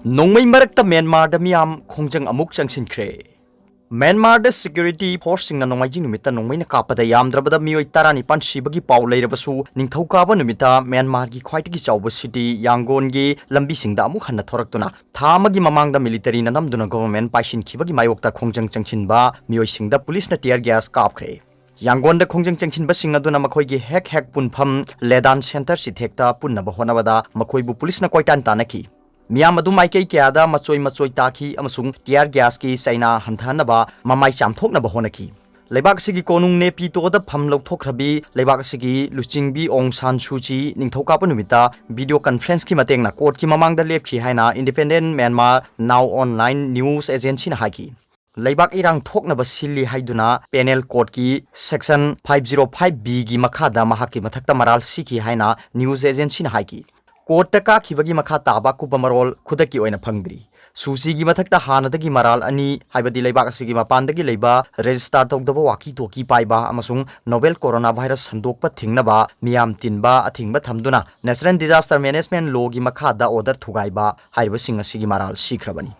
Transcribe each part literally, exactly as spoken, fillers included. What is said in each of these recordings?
ꯅꯣꯡꯃꯩ ꯃꯔꯛꯇ ꯃ꯭ꯌꯥꯟꯃꯥꯔꯗ ꯃꯤꯌꯥꯝ ꯈꯣꯡꯖꯪ ꯑꯃꯨꯛ ꯆꯪꯁꯤꯟꯈ꯭ꯔꯦ꯫ ꯃ꯭ꯌꯥꯟꯃꯥꯔꯗ ꯁꯦꯀ꯭ꯌꯨꯔꯤꯇꯤ ꯐꯣꯔꯁꯁꯤꯡꯅ ꯅꯣꯡꯃꯥꯏꯖꯤꯡ ꯅꯨꯃꯤꯠꯇ ꯅꯣꯡꯃꯩꯅ ꯀꯥꯞꯄꯗ ꯌꯥꯝꯗ꯭ꯔꯕꯗ ꯃꯤꯑꯣꯏ ꯇꯔꯥꯅꯤꯄꯥꯟ ꯁꯤꯕꯒꯤ ꯄꯥꯎ ꯂꯩꯔꯕꯁꯨ, ꯅꯤꯡꯊꯧꯀꯥꯕ ꯅꯨꯃꯤꯠꯇ ꯃ꯭ꯌꯥꯟꯃꯥꯔꯒꯤ ꯈ꯭ꯋꯥꯏꯗꯒꯤ ꯆꯥꯎꯕ ꯁꯤꯇꯤ ꯌꯥꯡꯒꯣꯟꯒꯤ ꯂꯝꯕꯤꯁꯤꯡꯗ ꯑꯃꯨꯛ ꯍꯟꯅ ꯊꯣꯔꯛꯇꯨꯅ ꯊꯥ ꯑꯃꯒꯤ ꯃꯃꯥꯡꯗ ꯃꯤꯂꯤꯇꯔꯤꯅ ꯅꯝꯗꯨꯅ ꯒꯣꯚꯔꯟꯃꯦꯟꯠ ꯄꯥꯏꯁꯤꯟꯈꯤꯕꯒꯤ ꯃꯥꯌꯣꯛꯇ ꯈꯣꯡꯖꯪ ꯆꯪꯁꯤꯟꯕ ꯃꯤꯑꯣꯏꯁꯤꯡꯗ ꯄꯨꯂꯤꯁꯅ tear gas ꯀꯥꯞꯈ꯭ꯔꯦ꯫ ꯌꯥꯡꯒꯣꯟꯗ ꯈꯣꯡꯖꯪ ꯆꯪꯁꯤꯟꯕꯁꯤꯡ ꯑꯗꯨꯅ ꯃꯈꯣꯏꯒꯤ ꯍꯦꯛ ꯍꯦꯛ ꯄꯨꯟꯐꯝ ꯂꯦꯗꯥꯟ ꯁꯦꯟꯇꯔ ꯁꯤꯊꯦꯛꯇ ꯄꯨꯟꯅꯕ ꯍꯣꯠꯅꯕꯗ ꯃꯈꯣꯏꯕꯨ ꯄꯨꯂꯤꯁꯅ ꯀꯣꯏꯇꯥꯟ ꯇꯥꯟꯅꯈꯤ꯫ ꯃꯤꯌꯥꯝ ꯑꯗꯨ ꯃꯥꯏꯀꯩ ꯀꯌꯥꯗ ꯃꯆꯣꯏ ꯃꯆꯣꯏ ꯇꯥꯈꯤ ꯑꯃꯁꯨꯡ tear gasꯀꯤ ꯆꯩꯅꯥ ꯍꯟꯊꯍꯟꯅꯕ ꯃꯃꯥꯏ ꯆꯥꯝꯊꯣꯛꯅꯕ ꯍꯣꯠꯅꯈꯤ꯫ ꯂꯩꯕꯥꯛ ꯑꯁꯤꯒꯤ ꯀꯣꯅꯨꯡ ꯅꯦꯄꯤꯇꯣꯗ ꯐꯝ ꯂꯧꯊꯣꯛꯈ꯭ꯔꯕꯤ ꯂꯩꯕꯥꯛ ꯑꯁꯤꯒꯤ ꯂꯨꯆꯤꯡꯕꯤ ꯑꯣꯡ ꯁꯥꯟ ꯁꯨꯆꯤ ꯅꯤꯡꯊꯧꯀꯥꯕ ꯅꯨꯃꯤꯠꯇ video conferenceꯀꯤ ꯃꯇꯦꯡꯅ courtꯀꯤ ꯃꯃꯥꯡꯗ ꯂꯦꯞꯈꯤ ꯍꯥꯏꯅ Independent Myanmar Now Online news agencyꯅ ꯍꯥꯏꯈꯤ꯫ ꯂꯩꯕꯥꯛ ꯏꯔꯥꯡ ꯊꯣꯛꯅꯕ ꯁꯤꯜꯂꯤ ꯍꯥꯏꯗꯨꯅ penal codeꯀꯤ section five zero five Bꯒꯤ ꯃꯈꯥꯗ ꯃꯍꯥꯛꯀꯤ ꯃꯊꯛꯇ ꯃꯔꯥꯜ ꯁꯤꯈꯤ ꯍꯥꯏꯅ news agencyꯅ ꯍꯥꯏꯈꯤ꯫ Courtꯇ ꯀꯥꯈꯤꯕꯒꯤ ꯃꯈꯥ ꯇꯥꯕ ꯑꯀꯨꯞꯄ ꯃꯔꯣꯜ ꯈꯨꯗꯛꯀꯤ ꯑꯣꯏꯅ ꯐꯪꯗ꯭ꯔꯤ꯫ ꯁꯨꯆꯤꯒꯤ ꯃꯊꯛꯇ ꯍꯥꯟꯅꯗꯒꯤ ꯃꯔꯥꯜ ꯑꯅꯤ, ꯍꯥꯏꯕꯗꯤ ꯂꯩꯕꯥꯛ ꯑꯁꯤꯒꯤ ꯃꯄꯥꯟꯗꯒꯤ ꯂꯩꯕ register ꯇꯧꯗꯕ walkie talkie ꯄꯥꯏꯕ ꯑꯃꯁꯨꯡ novel coronavirus ꯁꯟꯗꯣꯛꯄ ꯊꯤꯡꯅꯕ ꯃꯤꯌꯥꯝ ꯇꯤꯟꯕ ꯑꯊꯤꯡꯕ ꯊꯝꯗꯨꯅ National Disaster Management Lawꯒꯤ ꯃꯈꯥꯗ order ꯊꯨꯒꯥꯏꯕ ꯍꯥꯏꯔꯤꯕꯁꯤꯡ ꯑꯁꯤꯒꯤ ꯃꯔꯥꯜ ꯁꯤꯈ꯭ꯔꯕꯅꯤ꯫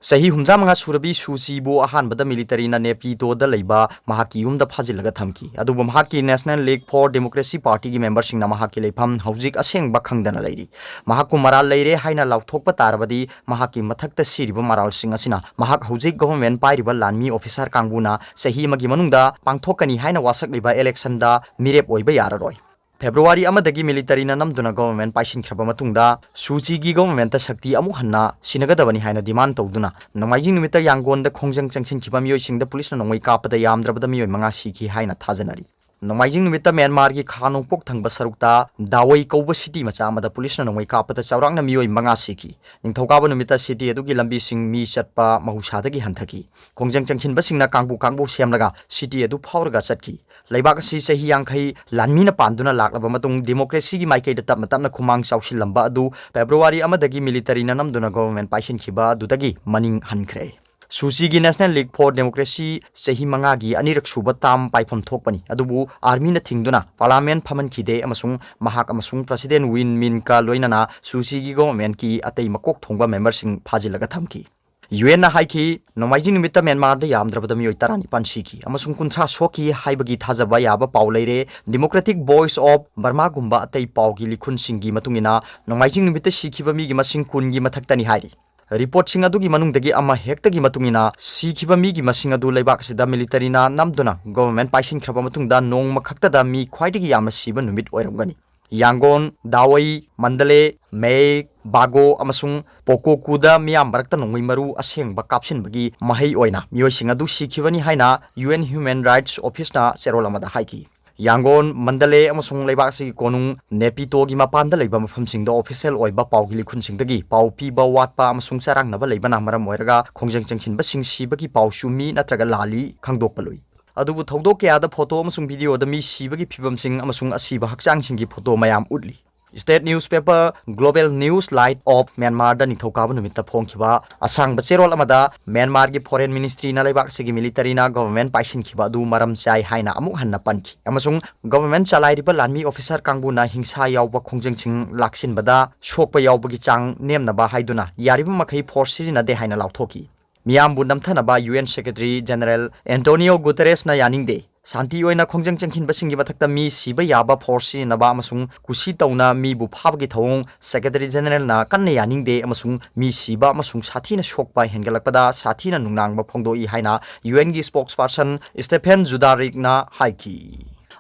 ꯆꯍꯤ ꯍꯨꯝꯗ꯭ꯔꯥ ꯃꯉꯥ ꯁꯨꯔꯕꯤ ꯁꯨꯆꯤꯕꯨ ꯑꯍꯥꯟꯕꯗ ꯃꯤꯂꯤꯇꯔꯤꯅ ꯅꯦꯄꯤꯇꯣꯗ ꯂꯩꯕ ꯃꯍꯥꯛꯀꯤ ꯌꯨꯝꯗ ꯐꯥꯖꯤꯜꯂꯒ ꯊꯝꯈꯤ꯫ ꯑꯗꯨꯕꯨ ꯃꯍꯥꯛꯀꯤ National League for Democracy Partyꯒꯤ memberꯁꯤꯡꯅ ꯃꯍꯥꯛꯀꯤ ꯂꯩꯐꯝ ꯍꯧꯖꯤꯛ ꯑꯁꯦꯡꯕ ꯈꯪꯗꯅ ꯂꯩꯔꯤ꯫ ꯃꯍꯥꯛꯄꯨ ꯃꯔꯥꯜ ꯂꯩꯔꯦ ꯍꯥꯏꯅ ꯂꯥꯎꯊꯣꯛꯄ ꯇꯥꯔꯕꯗꯤ ꯃꯍꯥꯛꯀꯤ ꯃꯊꯛꯇ ꯁꯤꯔꯤꯕ ꯃꯔꯥꯜꯁꯤꯡ ꯑꯁꯤꯅ ꯃꯍꯥꯛ ꯍꯧꯖꯤꯛ ꯒꯣꯚꯔꯟꯃꯦꯟꯠ ꯄꯥꯏꯔꯤꯕ ꯂꯥꯟꯃꯤ ꯑꯣꯐꯤꯁꯥꯔ ꯀꯥꯡꯕꯨꯅ ꯆꯍꯤ ꯑꯃꯒꯤ ꯃꯅꯨꯡꯗ ꯄꯥꯡꯊꯣꯛꯀꯅꯤ ꯍꯥꯏꯅ ꯋꯥꯁꯛꯂꯤꯕ ꯏꯂꯦꯛꯁꯟꯗ ꯃꯤꯔꯦꯞ ꯑꯣꯏꯕ ꯌꯥꯔꯔꯣꯏ꯫ ꯐꯦꯕ꯭ꯔꯨꯋꯥꯔꯤ ꯑꯃꯗꯒꯤ ꯃꯤꯂꯤꯇꯔꯤꯅ ꯅꯝꯗꯨꯅ ꯒꯣꯚꯔꯟꯃꯦꯟꯠ ꯄꯥꯏꯁꯤꯟꯈ꯭ꯔꯕ ꯃꯇꯨꯡꯗ ꯁꯨꯆꯤꯒꯤ ꯒꯣꯚꯔꯟꯃꯦꯟꯠꯇ ꯁꯛꯇꯤ ꯑꯃꯨꯛ ꯍꯟꯅ ꯁꯤꯟꯅꯒꯗꯕꯅꯤ ꯍꯥꯏꯅ demand ꯇꯧꯗꯨꯅ ꯅꯣꯡꯃꯥꯏꯖꯤꯡ ꯅꯨꯃꯤꯠꯇ ꯌꯥꯡꯒꯣꯟꯗ ꯈꯣꯡꯖꯪ ꯆꯪꯁꯤꯟꯈꯤꯕ ꯃꯤꯑꯣꯏꯁꯤꯡꯗ ꯄꯨꯂꯤꯁꯅ ꯅꯣꯡꯃꯩ ꯀꯥꯞꯄꯗ ꯌꯥꯝꯗ꯭ꯔꯕꯗ ꯃꯤꯑꯣꯏ ꯃꯉꯥ ꯁꯤꯈꯤ ꯍꯥꯏꯅ ꯊꯥꯖꯅꯔꯤ꯫ ꯅꯣꯡꯃꯥꯏꯖꯤꯡ ꯅꯨꯃꯤꯠꯇ ꯃ꯭ꯌꯥꯟꯃꯥꯔꯒꯤ ꯈꯥ ꯅꯣꯡꯄꯣꯛ ꯊꯪꯕ ꯁꯔꯨꯛꯇ ꯗꯥꯋꯩ ꯀꯧꯕ ꯁꯤꯇꯤ ꯃꯆꯥ ꯑꯃꯗ ꯄꯨꯂꯤꯁꯅ ꯅꯣꯡꯃꯩ ꯀꯥꯞꯄꯗ ꯆꯥꯎꯔꯥꯛꯅ ꯃꯤꯑꯣꯏ ꯃꯉꯥ ꯁꯤꯈꯤ꯫ ꯅꯤꯡꯊꯧꯀꯥꯕ ꯅꯨꯃꯤꯠꯇ ꯁꯤꯇꯤ ꯑꯗꯨꯒꯤ ꯂꯝꯕꯤꯁꯤꯡ ꯃꯤ ꯆꯠꯄ ꯃꯍꯧꯁꯥꯗꯒꯤ ꯍꯟꯊꯈꯤ꯫ ꯈꯣꯡꯖꯪ ꯆꯪꯁꯤꯟꯕꯁꯤꯡꯅ ꯀꯥꯡꯕꯨ ꯀꯥꯡꯕꯨ ꯁꯦꯝꯂꯒ ꯁꯤꯇꯤ ꯑꯗꯨ ꯐꯥꯎꯔꯒ ꯆꯠꯈꯤ꯫ ꯂꯩꯕꯥꯛ ꯑꯁꯤ ꯆꯍꯤ ꯌꯥꯡꯈꯩ ꯂꯥꯟꯃꯤꯅ ꯄꯥꯟꯗꯨꯅ ꯂꯥꯛꯂꯕ ꯃꯇꯨꯡ ꯗꯦꯃꯣꯀ꯭ꯔꯦꯁꯤꯒꯤ ꯃꯥꯏꯀꯩꯗ ꯇꯞꯅ ꯇꯞꯅ ꯈꯨꯃꯥꯡ ꯆꯥꯎꯁꯤꯜꯂꯝꯕ ꯑꯗꯨ ꯐꯦꯕ꯭ꯔꯨꯋꯥꯔꯤ ꯑꯃꯗꯒꯤ ꯃꯤꯂꯤꯇꯔꯤꯅ ꯅꯝꯗꯨꯅ ꯒꯣꯚꯔꯟꯃꯦꯟꯠ ꯄꯥꯏꯁꯤꯟꯈꯤꯕ ꯑꯗꯨꯗꯒꯤ ꯃꯅꯤꯡ ꯍꯟꯈ꯭ꯔꯦ꯫ ꯁꯨꯆꯤꯒꯤ National League for Democracy ꯆꯍꯤ ꯃꯉꯥꯒꯤ ꯑꯅꯤꯔꯛ ꯁꯨꯕ term ꯄꯥꯏꯐꯝ ꯊꯣꯛꯄꯅꯤ, ꯑꯗꯨꯕꯨ armyꯅ ꯊꯤꯡꯗꯨꯅ parliament ꯐꯝꯍꯟꯈꯤꯗꯦ ꯑꯃꯁꯨꯡ ꯃꯍꯥꯛ ꯑꯃꯁꯨꯡ President Win Myintꯒ ꯂꯣꯏꯅꯅ ꯁꯨꯆꯤꯒꯤ governmentꯀꯤ ꯑꯇꯩ ꯃꯀꯣꯛ ꯊꯣꯡꯕ memberꯁꯤꯡ ꯐꯥꯖꯤꯜꯂꯒ ꯊꯝꯈꯤ꯫ UNꯅ ꯍꯥꯏꯈꯤ, ꯅꯣꯡꯃꯥꯏꯖꯤꯡ ꯅꯨꯃꯤꯠꯇ ꯃ꯭ꯌꯥꯟꯃꯥꯔꯗ ꯌꯥꯝꯗ꯭ꯔꯕꯗ ꯃꯤꯑꯣꯏ ꯇꯔꯥꯅꯤꯄꯥꯟ ꯁꯤꯈꯤ ꯑꯃꯁꯨꯡ ꯀꯨꯟꯊ꯭ꯔꯥ ꯁꯣꯛꯈꯤ ꯍꯥꯏꯕꯒꯤ ꯊꯥꯖꯕ ꯌꯥꯕ ꯄꯥꯎ ꯂꯩꯔꯦ꯫ Democratic Voice of Burmaꯒꯨꯝꯕ ꯑꯇꯩ ꯄꯥꯎꯒꯤ ꯂꯤꯈꯨꯟꯁꯤꯡꯒꯤ ꯃꯇꯨꯡ ꯏꯟꯅ, ꯅꯣꯡꯃꯥꯏꯖꯤꯡ ꯅꯨꯃꯤꯠꯇ ꯁꯤꯈꯤꯕ ꯃꯤꯒꯤ ꯃꯁꯤꯡ ꯀꯨꯟꯒꯤ ꯃꯊꯛꯇꯅꯤ ꯍꯥꯏꯔꯤ꯫ Reportꯁꯤꯡ ꯑꯗꯨꯒꯤ ꯃꯅꯨꯡꯗꯒꯤ ꯑꯃ ꯍꯦꯛꯇꯒꯤ ꯃꯇꯨꯡ ꯏꯟꯅ, ꯁꯤꯈꯤꯕ ꯃꯤꯒꯤ ꯃꯁꯤꯡ ꯑꯗꯨ ꯂꯩꯕꯥꯛ ꯑꯁꯤꯗ militaryꯅ ꯅꯝꯗꯨꯅ government ꯄꯥꯏꯁꯤꯟꯈ꯭ꯔꯕ ꯃꯇꯨꯡꯗ ꯅꯣꯡꯃ ꯈꯛꯇꯗ ꯃꯤ ꯈ꯭ꯋꯥꯏꯗꯒꯤ ꯌꯥꯝꯅ ꯁꯤꯕ ꯅꯨꯃꯤꯠ ꯑꯣꯏꯔꯝꯒꯅꯤ꯫ ꯌꯥꯡꯒꯣꯟ, ꯗꯥꯋꯩ, ꯃꯟꯗꯂꯦ, ꯃꯦꯌꯦꯛ, ꯕꯥꯒꯣ ꯑꯃꯁꯨꯡ ꯄꯣꯀꯣꯀꯨꯗ ꯃꯤꯌꯥꯝ ꯃꯔꯛꯇ ꯅꯣꯡꯃꯩ ꯃꯔꯨ ꯑꯁꯦꯡꯕ ꯀꯥꯞꯁꯤꯟꯕꯒꯤ ꯃꯍꯩ ꯑꯣꯏꯅ ꯃꯤꯑꯣꯏꯁꯤꯡ ꯑꯗꯨ ꯁꯤꯈꯤꯕꯅꯤ ꯍꯥꯏꯅ UN Human Rights Officeꯅ ꯆꯦꯔꯣꯜ ꯑꯃꯗ ꯍꯥꯏꯈꯤ꯫ ꯌꯥꯡꯒꯣꯟ, ꯃꯟꯗꯂꯦ ꯑꯃꯁꯨꯡ ꯂꯩꯕꯥꯛ ꯑꯁꯤꯒꯤ ꯀꯣꯅꯨꯡ ꯅꯦꯄꯤꯇꯣꯒꯤ ꯃꯄꯥꯟꯗ ꯂꯩꯕ ꯃꯐꯝꯁꯤꯡꯗ official ꯑꯣꯏꯕ ꯄꯥꯎꯒꯤ ꯂꯤꯈꯨꯟꯁꯤꯡꯗꯒꯤ ꯄꯥꯎ ꯄꯤꯕ ꯋꯥꯠꯄ ꯑꯃꯁꯨꯡ ꯆꯔꯥꯡꯅꯕ ꯂꯩꯕꯅ ꯃꯔꯝ ꯑꯣꯏꯔꯒ ꯈꯣꯡꯖꯪ ꯆꯪꯁꯤꯟꯕꯁꯤꯡ ꯁꯤꯕꯒꯤ ꯄꯥꯎꯁꯨ ꯃꯤ ꯅꯠꯇ꯭ꯔꯒ ꯂꯥꯜꯂꯤ ꯈꯪꯗꯣꯛꯄ ꯂꯨꯏ꯫ ꯑꯗꯨꯕꯨ ꯊꯧꯗꯣꯛ ꯀꯌꯥꯗ photo ꯑꯃꯁꯨꯡ videoꯗ ꯃꯤ ꯁꯤꯕꯒꯤ ꯐꯤꯕꯝꯁꯤꯡ ꯑꯃꯁꯨꯡ ꯑꯁꯤꯕ ꯍꯛꯆꯥꯡꯁꯤꯡꯒꯤ photo ꯃꯌꯥꯝ ꯎꯠꯂꯤ꯫ State newspaper Global News Light of Myanmarꯗ ꯅꯤꯡꯊꯧꯀꯥꯕ ꯅꯨꯃꯤꯠꯇ ꯐꯣꯡꯈꯤꯕ ꯑꯁꯥꯡꯕ ꯆꯦꯔꯣꯜ ꯑꯃꯗ ꯃ꯭ꯌꯥꯟꯃꯥꯔꯒꯤ Foreign Ministryꯅ ꯂꯩꯕꯥꯛ ꯑꯁꯤꯒꯤ militaryꯅ government ꯄꯥꯏꯁꯤꯟꯈꯤꯕ ꯑꯗꯨ ꯃꯔꯝ ꯆꯥꯏ ꯍꯥꯏꯅ ꯑꯃꯨꯛ ꯍꯟꯅ ꯄꯟꯈꯤ ꯑꯃꯁꯨꯡ government ꯆꯂꯥꯏꯔꯤꯕ ꯂꯥꯟꯃꯤ officer ꯀꯥꯡꯕꯨꯅ ꯍꯤꯡꯁꯥ ꯌꯥꯎꯕ ꯈꯣꯡꯖꯪꯁꯤꯡ ꯂꯥꯛꯁꯤꯟꯕꯗ ꯁꯣꯛꯄ ꯌꯥꯎꯕꯒꯤ ꯆꯥꯡ ꯅꯦꯝꯅꯕ ꯍꯥꯏꯗꯨꯅ ꯌꯥꯔꯤꯕ ꯃꯈꯩ force ꯁꯤꯖꯤꯟꯅꯗꯦ ꯍꯥꯏꯅ ꯂꯥꯎꯊꯣꯛꯈꯤ꯫ ꯃꯤꯌꯥꯝꯕꯨ ꯅꯝꯊꯅꯕ UN Secretary General Antonio Guterresꯅ ꯌꯥꯅꯤꯡꯗꯦ꯫ ꯁꯥꯟꯇꯤ ꯑꯣꯏꯅ ꯈꯣꯡꯖꯪ ꯆꯪꯁꯤꯟꯕꯁꯤꯡꯒꯤ ꯃꯊꯛꯇ ꯃꯤ ꯁꯤꯕ ꯌꯥꯕ force ꯁꯤꯖꯤꯟꯅꯕ ꯑꯃꯁꯨꯡ ꯀꯨꯁꯤ ꯇꯧꯅ ꯃꯤꯕꯨ ꯐꯥꯕꯒꯤ ꯊꯧꯑꯣꯡ Secretary Generalꯅ ꯀꯟꯅ ꯌꯥꯅꯤꯡꯗꯦ ꯑꯃꯁꯨꯡ ꯃꯤ ꯁꯤꯕ ꯑꯃꯁꯨꯡ ꯁꯥꯊꯤꯅ ꯁꯣꯛꯄ ꯍꯦꯟꯒꯠꯂꯛꯄꯗ ꯁꯥꯊꯤꯅ ꯅꯨꯡꯅꯥꯡꯕ ꯐꯣꯡꯗꯣꯛꯏ ꯍꯥꯏꯅ UNꯒꯤ spokesperson Stephen Dujarricꯅ ꯍꯥꯏꯈꯤ꯫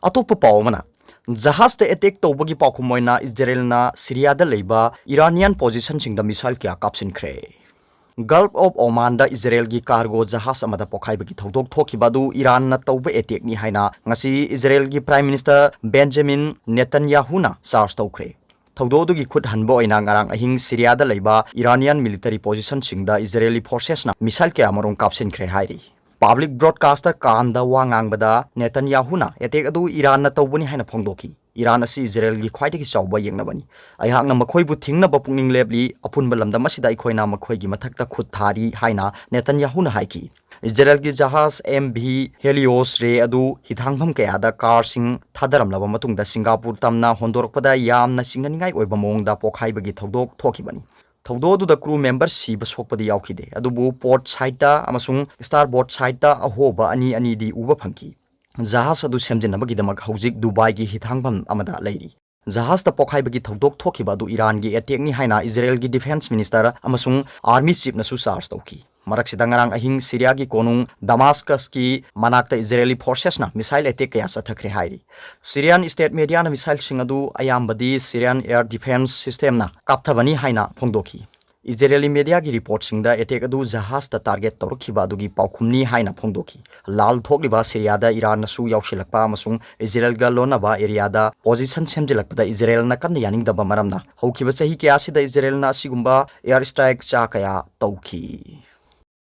ꯑꯇꯣꯞꯄ ꯄꯥꯎ ꯑꯃꯅ, ꯖꯍꯥꯖꯇ attack ꯇꯧꯕꯒꯤ ꯄꯥꯎꯈꯨꯝ ꯑꯣꯏꯅ ꯏꯖꯔꯦꯜꯅ ꯁꯤꯔꯤꯌꯥꯗ ꯂꯩꯕ Iranian positionꯁꯤꯡꯗ missile ꯀꯌꯥ ꯀꯥꯞꯁꯤꯟꯈ꯭ꯔꯦ꯫ Gulf of Omanꯗ ꯏꯖꯔꯦꯜꯒꯤ cargo ꯖꯍꯥꯖ ꯑꯃꯗ ꯄꯣꯈꯥꯏꯕꯒꯤ ꯊꯧꯗꯣꯛ ꯊꯣꯛꯈꯤꯕ ꯑꯗꯨ ꯏꯔꯥꯟꯅ ꯇꯧꯕ attackꯅꯤ ꯍꯥꯏꯅ ꯉꯁꯤ ꯏꯖꯔꯦꯜꯒꯤ Prime Minister Benjamin Netanyahuꯅ charge ꯇꯧꯈ꯭ꯔꯦ꯫ ꯊꯧꯗꯣꯛ ꯑꯗꯨꯒꯤ ꯈꯨꯠ ꯍꯟꯕ ꯑꯣꯏꯅ ꯉꯔꯥꯡ ꯑꯍꯤꯡ ꯁꯤꯔꯤꯌꯥꯗ ꯂꯩꯕ Iranian military positionꯁꯤꯡꯗ Israeli forcesꯅ missile ꯀꯌꯥꯃꯔꯨꯝ ꯀꯥꯞꯁꯤꯟꯈ꯭ꯔꯦ ꯍꯥꯏꯔꯤ꯫ Public broadcaster ꯀꯥꯟꯗ ꯋꯥ ꯉꯥꯡꯕꯗ ꯅꯦꯇꯟꯌꯥꯍꯨꯅ attack ꯑꯗꯨ ꯏꯔꯥꯟꯅ ꯇꯧꯕꯅꯤ ꯍꯥꯏꯅ ꯐꯣꯡꯗꯣꯛꯈꯤ꯫ ꯏꯔꯥꯟ ꯑꯁꯤ ꯏꯖꯔꯦꯜꯒꯤ ꯈ꯭ꯋꯥꯏꯗꯒꯤ ꯆꯥꯎꯕ ꯌꯦꯛꯅꯕꯅꯤ꯫ ꯑꯩꯍꯥꯛꯅ ꯃꯈꯣꯏꯕꯨ ꯊꯤꯡꯅꯕ ꯄꯨꯛꯅꯤꯡ ꯂꯦꯞꯂꯤ, ꯑꯄꯨꯟꯕ ꯂꯝꯗꯝ ꯑꯁꯤꯗ ꯑꯩꯈꯣꯏꯅ ꯃꯈꯣꯏꯒꯤ ꯃꯊꯛꯇ ꯈꯨꯠ ꯊꯥꯔꯤ ꯍꯥꯏꯅ ꯅꯦꯇꯟꯌꯥꯍꯨꯅ ꯍꯥꯏꯈꯤ꯫ ꯏꯖꯔꯦꯜꯒꯤ ꯖꯍꯥꯖ ꯑꯦꯝ ꯚꯤ ꯍꯦꯂꯤꯑꯣꯁ ꯔꯦ ꯑꯗꯨ ꯍꯤꯊꯥꯡꯐꯝ ꯀꯌꯥꯗ ꯀꯥꯔꯁꯤꯡ ꯊꯥꯗꯔꯝꯂꯕ ꯃꯇꯨꯡꯗ ꯁꯤꯡꯒꯥꯄꯨꯔ ꯇꯝꯅ ꯍꯣꯟꯗꯣꯔꯛꯄꯗ ꯌꯥꯝꯅ ꯆꯤꯡꯅꯅꯤꯡꯉꯥꯏ ꯑꯣꯏꯕ ꯃꯑꯣꯡꯗ ꯄꯣꯈꯥꯏꯕꯒꯤ ꯊꯧꯗꯣꯛ ꯊꯣꯛꯈꯤꯕꯅꯤ꯫ ꯊꯧꯗꯣꯛ ꯑꯗꯨꯗ ꯀ꯭ꯔꯨ ꯃꯦꯝꯕꯔ ꯁꯤꯕ ꯁꯣꯛꯄꯗꯤ ꯌꯥꯎꯈꯤꯗꯦ, ꯑꯗꯨꯕꯨ ꯄꯣꯔꯠ ꯁꯥꯏꯠꯇ ꯑꯃꯁꯨꯡ ꯁ꯭ꯇꯥꯔꯕꯣꯔꯗ ꯁꯥꯏꯠꯇ ꯑꯍꯣꯕ ꯑꯅꯤ ꯑꯅꯤꯗꯤ ꯎꯕ ꯐꯪꯈꯤ꯫ ꯖꯍꯥꯖ ꯑꯗꯨ ꯁꯦꯝꯖꯤꯟꯅꯕꯒꯤꯗꯃꯛ ꯍꯧꯖꯤꯛ ꯗꯨꯕꯥꯏꯒꯤ ꯍꯤꯊꯥꯡꯐꯝ ꯑꯃꯗ ꯂꯩꯔꯤ꯫ ꯖꯍꯥꯖꯇ ꯄꯣꯈꯥꯏꯕꯒꯤ ꯊꯧꯗꯣꯛ ꯊꯣꯛꯈꯤꯕ ꯑꯗꯨ ꯏꯔꯥꯟꯒꯤ ꯑꯦꯇꯦꯛꯅꯤ ꯍꯥꯏꯅ ꯏꯖꯔꯦꯜꯒꯤ ꯗꯤꯐꯦꯟꯁ ꯃꯤꯅꯤꯁꯇꯔ ꯑꯃꯁꯨꯡ ꯑꯥꯔꯃꯤ ꯆꯤꯐꯅꯁꯨ ꯆꯥꯔꯖ ꯇꯧꯈꯤ꯫ ꯃꯔꯛꯁꯤꯗ ꯉꯔꯥꯡ ꯑꯍꯤꯡ ꯁꯤꯔꯤꯌꯥꯒꯤ ꯀꯣꯅꯨꯡ ꯗꯃꯥꯁꯀꯁꯀꯤ ꯃꯅꯥꯛꯇ ꯏꯖꯔꯦꯂꯤ ꯐꯣꯔꯁꯦꯁꯅ ꯃꯤꯁꯥꯏꯜ ꯑꯦꯇꯦꯛ ꯀꯌꯥ ꯆꯠꯊꯈ꯭ꯔꯦ ꯍꯥꯏꯔꯤ꯫ ꯁꯤꯔꯤꯌꯥꯟ ꯁ꯭ꯇꯦꯠ ꯃꯦꯗꯤꯌꯥꯅ ꯃꯤꯁꯥꯏꯜꯁꯤꯡ ꯑꯗꯨ ꯑꯌꯥꯝꯕꯗꯤ ꯁꯤꯔꯤꯌꯥꯟ ꯑꯦꯌꯔ ꯗꯤꯐꯦꯟꯁ ꯁꯤꯁꯇꯦꯝꯅ ꯀꯥꯞꯊꯕꯅꯤ ꯍꯥꯏꯅ ꯐꯣꯡꯗꯣꯛꯈꯤ꯫ ꯏꯖꯔꯦꯂꯤ ꯃꯦꯗꯤꯌꯥꯒꯤ ꯔꯤꯄꯣꯔꯠꯁꯤꯡꯗ ꯑꯦꯇꯦꯛ ꯑꯗꯨ ꯖꯍꯥꯖꯇ ꯇꯥꯔꯒꯦꯠ ꯇꯧꯔꯛꯈꯤꯕ ꯑꯗꯨꯒꯤ ꯄꯥꯎꯈꯨꯝꯅꯤ ꯍꯥꯏꯅ ꯐꯣꯡꯗꯣꯛꯈꯤ꯫ ꯂꯥꯜ ꯊꯣꯛꯂꯤꯕ ꯁꯤꯔꯤꯌꯥꯗ ꯏꯔꯥꯟꯅꯁꯨ ꯌꯥꯎꯁꯤꯜꯂꯛꯄ ꯑꯃꯁꯨꯡ ꯏꯖꯔꯦꯜꯒ ꯂꯣꯟꯅꯕ ꯑꯦꯔꯤꯌꯥꯗ ꯄꯣꯖꯤꯁꯟ ꯁꯦꯝꯖꯤꯜꯂꯛꯄꯗ ꯏꯖꯔꯦꯜꯅ ꯀꯟꯅ ꯌꯥꯅꯤꯡꯗꯕ ꯃꯔꯝꯅ ꯍꯧꯈꯤꯕ ꯆꯍꯤ ꯀꯌꯥꯁꯤꯗ ꯏꯖꯔꯦꯜꯅ ꯑꯁꯤꯒꯨꯝꯕ ꯑꯦꯌꯔ ꯁ꯭ꯇ꯭ꯔꯥꯏꯛ ꯆꯥ ꯀꯌꯥ ꯇꯧꯈꯤ꯫